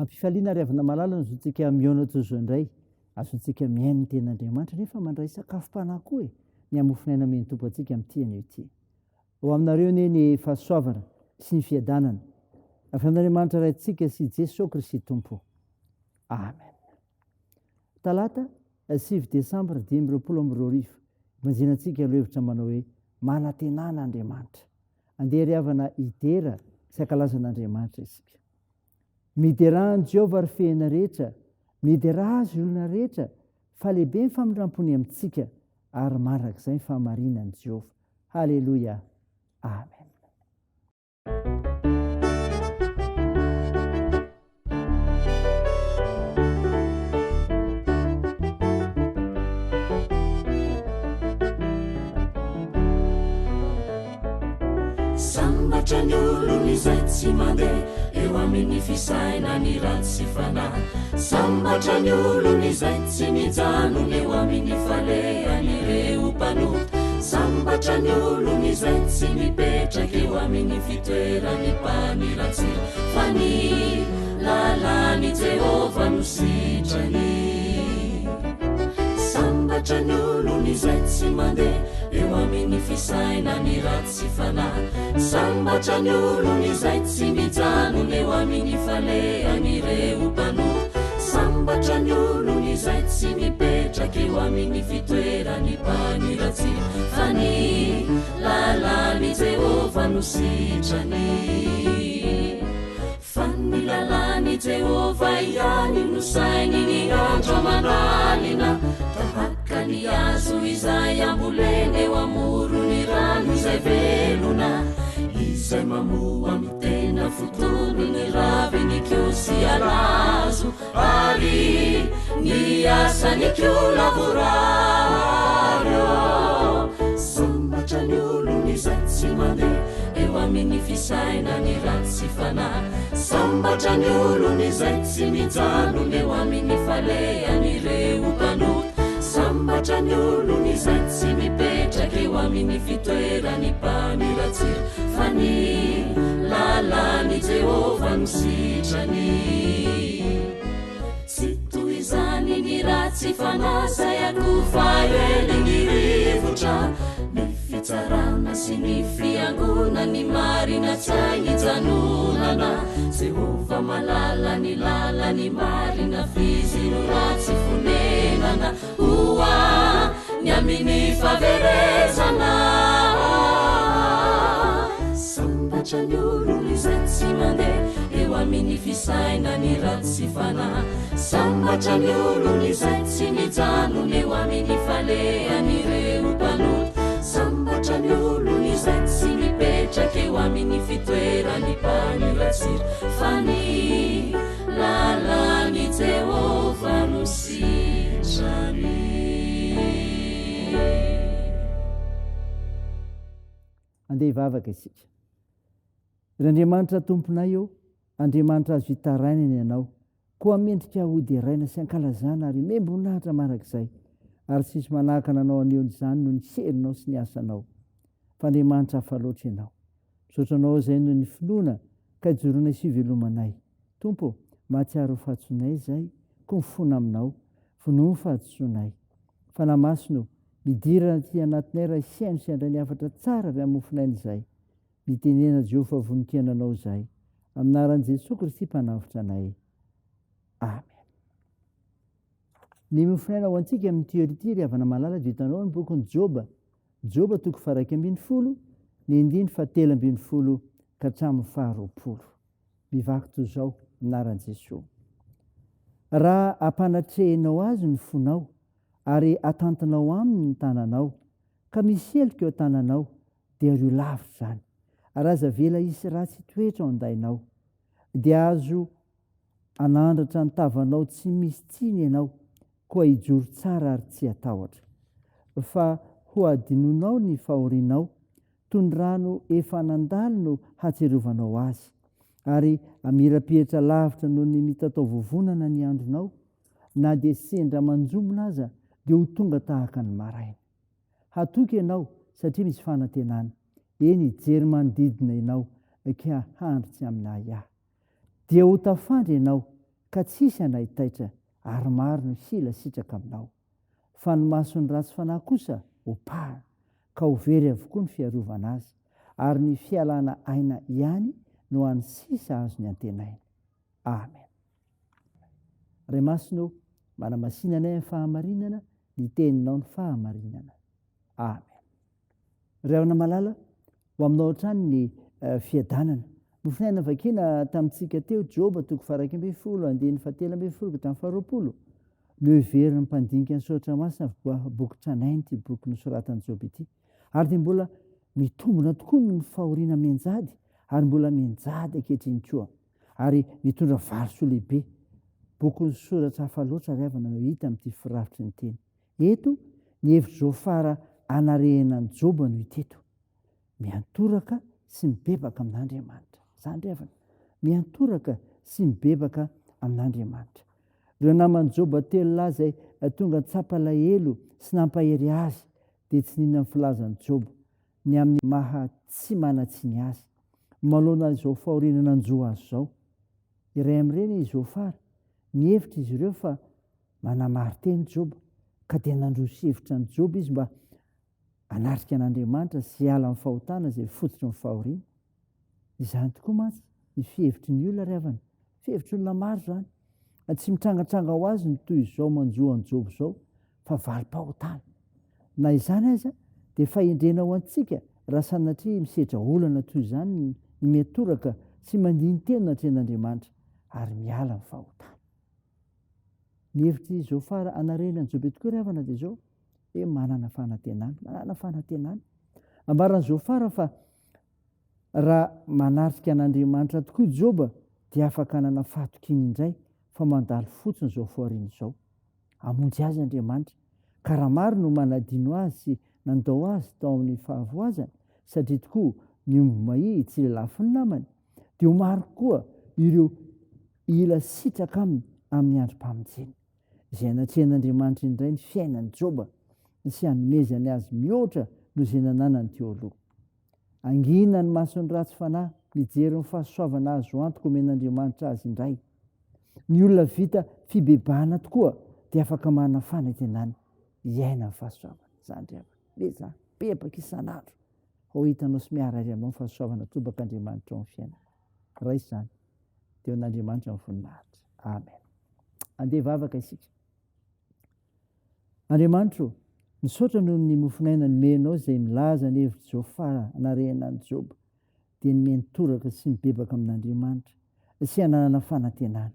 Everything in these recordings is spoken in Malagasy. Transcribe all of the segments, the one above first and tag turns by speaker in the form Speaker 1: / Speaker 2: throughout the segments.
Speaker 1: Ampifaliana ary havana malala ny zontsika mihaona toy izao indray. Azontsika mihaino ny tenin'Andriamanitra nefa mandray sakafom-panahy koa e, ny hamofon'aina omen'ny Tompo antsika amin'ity anio ity. Ho aminareo anie ny fahasoavana sy ny fiadanana avy amin'Andriamanitra Raintsika sy Jesoa Kristy Tompo. Amen. Talata, 9 desambra 2025, ibanjinantsika lohevitra manao hoe Manantenana Andriamanitra. Andeha ry havana hidera sy hankalaza an'Andriamanitra isika. Miderà an'i Jehovah ry fehina rehetra, miderà Azy ry olona rehetra, fa lehibe ny famindram-pony amintsika, ary mandrakizay ny fahamarinan'i Jehovah. Haleloia! Amen.
Speaker 2: Sambatra ny olona izay tsy mandeha eo amin'ny fisainany ratsy fanahy. Sambatra ny olona izay tsy mijanona eo amin'ny falehan'ireo mpanota. Sambatra ny olona izay tsy mipetraka eo amin'ny fitoeran'ny mpaniratsira, fa ny lalàn'i Jehovah no sitrany. Sambatra ny olona izay tsy mandeha eo amin'ny fisainany ratsy fanahy. Sambatra ny olona izay tsy mijanona eo amin'ny falehan'ireo mpanota. Sambatra ny olona izay tsy mipetraka eo amin'ny fitoeran'ny mpaniratsira, fa ny lalàn'i Jehovah no sitrany. Fa ny lalàn'i Jehovah ihany no saininy andro aman'alina, tahaka ny hazo izay ambolena eo amoron'ny rano izay velona, izay mamoa amin'ny tena fotoany ny raviny koa sy halazo, ary ny asany koa lavorary. Sambatra ny olona izay tsy mandeha eo amin'ny fisainany ratsy fanahy. Sambatra ny olona izay tsy mijanona eo amin'ny falehan'ireo mpanota. Sambatra ny olona izay tsy mipetraka eo amin'ny fitoeran'ny mpaniratsira, fa ny lalàn'i Jehovah no sitrany. Tsy toy izany ny ratsy fanahy izay akofa eny ny rivotra, ny fitsarana sy ny fiangonana ny marina tsy hainy ijanonana. Jehovah mahalala ny lalan'ny marina f'izy no ratsy fonenana ho any amin'ny fahaverezana. Sambatra ny olona izay tsy mandeha eo amin'ny fisainany ratsy fanahy. Sambatra ny olona izay tsy mijanona eo amin'ny falehan'ireo mpanota. Sambatra ny olona izay tsy mipetraka eo amin'ny fitoeran'ny mpaniratsira, fa ny lalàn'i Jehovah no sitrany.
Speaker 1: Andeha hivavaka isika. Ry Andriamanitra Tomponay ô, Andriamanitra azo itarainana Ianao, koa mendrika hoderaina sy ankalazana ary omem-boninahitra mandrakizay, ary tsy hisy manahaka anao haneho izany noho ny herinao sy ny asanao. Fa Andriamanitra hafa loatra Ianao. Misaotra Anao izay noho ny finoana ka ijoroanay sy ivelomanay. Tompo ô, mahatsiaro ny fahadisoanay izahay, koa mifona Aminao. Vonoy ny fahadisoanay. Fanahy Masina ô, midira aty anatinay raha hihaino sy handray ny hafatra tsara avy amin'ny mofonaina izahay. Mitenena Jehovah fa vonon-kiaina anao izahay. Amin'ny anaran'i Jesoa Kristy Mpanavotra anay. Amen. Ny mofonaina ho antsika amin'ity ora ity ry havana malala dia hitanao ny bokin'i Joba. Joba toko faha-11, ny andininy faha-13 ka hatramin'ny faha-20. Mivaky toy izao, amin'ny anaran'i Jesoa. Raha ampanatrehinao azy ny fonao, ary atantinao aminy ny tananao, ka misy heloka eo an-tananao, dia ario lavitra izany, ary aza avela hisy ratsy hitoetra ao an-dainao. Dia azo hanandratra ny tavanao tsy misy tsiny ianao, koa hijoro tsara ary tsy hatahotra. Fa hohadinoinao ny fahorianao, toy ny rano efa nandalo no hahatsiarovanao azy, ary hamirapiratra lavitra noho ny mitataovovonana ny andronao, na dia sendra manjombona aza dia ho tonga tahaka ny maraina. Hatoky ianao satria misy fanantenana. Eny, hijery manodidina ianao ka handry tsy amin'ahiahy. Dia ho tafandry ianao. ka tsy hisy hanaitaitra, ary maro no hila sitraka aminao. Fa ny mason'ny ratsy fanahy kosa hopahana, ka ho very avokoa ny fiarovana azy, ary ny fialana aina ihany no hany sisa azony antenaina. Amen. Ray Masina ô, manamasina anay amin'ny fahamarinana, ny teninao ny fahamarinana. Amen. Ry havana malala, ho aminao hatrany ny eh, fiadanana. Mofonaina vakina tamintsika teo, Joba toko faha 11, andininy fahatelo ambin'ny folo ka hatramin'ny faharoapolo. Noheverin'ny mpandinika ny soratra masina fa boky tranainy ity boky nosoratan'i Joba ity. Ary dia mbola mitombina tokoa ny fahoriana mianjady ary mbola mianjady ankehitriny koa. Ary mitondra valisoa lehibe. Boky nisoratra hafa loatra ry havana no hita amin'ity firafitry ny teny. Eto, ny hevitr'i Zofara hanarehina an'i Joba no hita eto. Miantoraka sy mibebaka amin'Andriamanitra. Izany ry havana. Miantoraka sy mibebaka amin'Andriamanitra. Ireo naman'i Joba telo lahy izay tonga nitsapa alahelo sy nampahery azy dia tsy nino ny filazan'i Joba ny amin'ny maha tsy manan-tsiny azy manoloana izao fahoriana nanjo azy izao. Iray amin'ireny i Zofara. Nihevitra izy ireo fa manamari-teny Joba, ka dia nandroso hevitra an'i Joba izy mba hanatrika an'Andriamanitra sy hiala amin'ny fahotana izay fototry ny fahoriana. Izany tokoa mantsy ny fihevitry ny olona ry havana. Fihevitry olona maro izany. Tsy mitrangatranga ho azy ny toy izao manjo an'i Joba izao, fa valim-pahotana. Na izany aza, dia fahendrena ho antsika raha sanatria misedra olana toy izany ny miatoraka sy mandini-tena anatrehan'Andriamanitra ary miala amin'ny fahotana. Ny hevitr'i Zofara hanarenan'i Joba tokoa ry havana dia izao, hoe manana fanantenana, manana fanantenana. Ambaran'i Zofara fa raha manatrika an'Andriamanitra tokoa i Joba dia afaka hanana fahatokiana indray fa mandalo fotsiny izao fahoriana izao. Hamonjy azy Andriamanitra, ka raha maro no manadino azy sy nandao azy tao amin'ny fahavoazany, satria tokoa ny omby mahia tsy lelafin'ny namany, dia ho maro koa ireo hila sitraka aminy amin'ny androm-pamonjena, izay hanatrehan'Andriamanitra indray ny fiainan'i Joba sy hanomezany azy mihoatra noho izay nananany teo aloha. Hangina ny mason'ny ratsy fanahy mijery ny fahasoavana azo antoka omen'Andriamanitra azy indray. Ny olona vita fibebahana tokoa dia afaka manana fanantenana hiaina ny fahasoavana. Izany ry havana. Miezaha, bebaka isan'andro. Ho hitanao sy miharihary aminao ny fahasoavana atobak'Andriamanitra ao amin'ny fiainana. Raiso izany. Dia ho an'Andriamanitra ny voninahitra. Amen. Andeha hivavaka isika. Andriamanitro ô, misaotra noho ny mofon'aina nomenao izay milaza ny hevitr'i Zofara hanarehana an'i Joba, dia ny miantoraka sy mibebaka amin'Andriamanitra sy hananana fanantenana.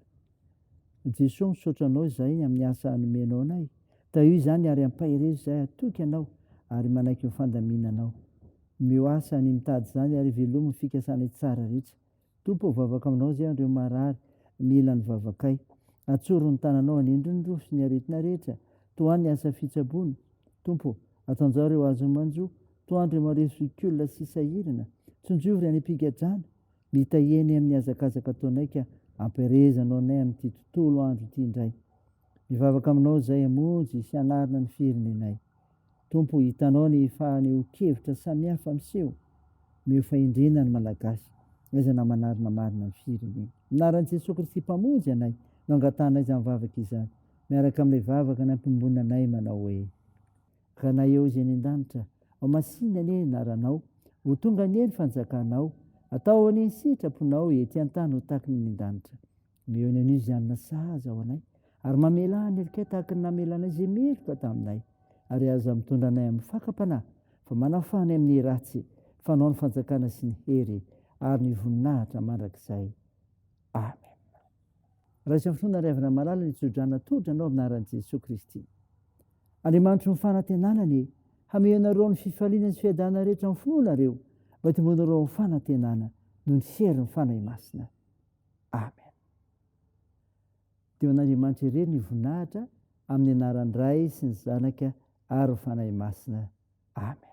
Speaker 1: Jesoa, misaotra Anao izahay amin'ny asa nomenao anay. Tahio izany ary ampaherezo izahay hatoky Anao ary manaiky ny fandaminanao. Omeo asa ny mitady izany ary velomy ny fikasanay tsara rehetra. Tompo ô vavaka aminao zay andreo marary mila ny vavakay. Atsoro ny tananao hanindry ny rofy sy ny aretina rehetra. Tohano ny asa fitsaboana. Tompo ô, atanjao reo azony manjo. Tohano reo marefo zokiolona sy sahirana. Tsonjovy ry any am-pigadrana. Mitahia anay amin'ny hazakazaka ataonay ka ampiherezanao anay amin'ity tontolo andro ity indray. Mivavaka aminao izay hamonjy sy hanarina ny firenenay. Tompo, hitanao ny fanehoan-kevitra samihafa miseho. Omeo fahendrena ny Malagasy, aiza na manarina marina ny firenena. Anaran'i Jesoa Kristy Mpamonjy anay no angatahanay izany vavaka izany, miaraka amin'ilay vavaka nampiombonana anay manao hoe. Ranay eo izay any an-danitra, ho masina anie ny anaranao, ho tonga anie ny fanjakanao, atao anie ny sitraponao ety an-tany ho tahaky ny any an-danitra. Omeo ny anio izay hanina sahaza ho anay, ary mamelà ny helokay tahaka ny namelanay izay meloka taminay. Ary aza mitondra anay amin'ny fakam-panahy, fa manafaha anay amin'ny ratsy, fa Anao ny fanjakana sy ny hery ary ny voninahitra mandrakizay. Amen. Raiso amin'ny finoana ry havana malala ny tsodrano atolotra anao amin'ny anaran'i Jesoa Kristy. Andriamanitry ny fanantenana anie hamehy anareo amin'ny fifaliana sy fiadanana rehetra amin'ny finoanareo, mba hitomboanareo amin'ny fanantenana noho ny herin'ny Fanahy Masina. Amen. Dia ho an'Andriamanitra irery ny voninahitra amin'ny anaran'ny Ray sy ny Zanaka ary ny Fanahy Masina. Amen.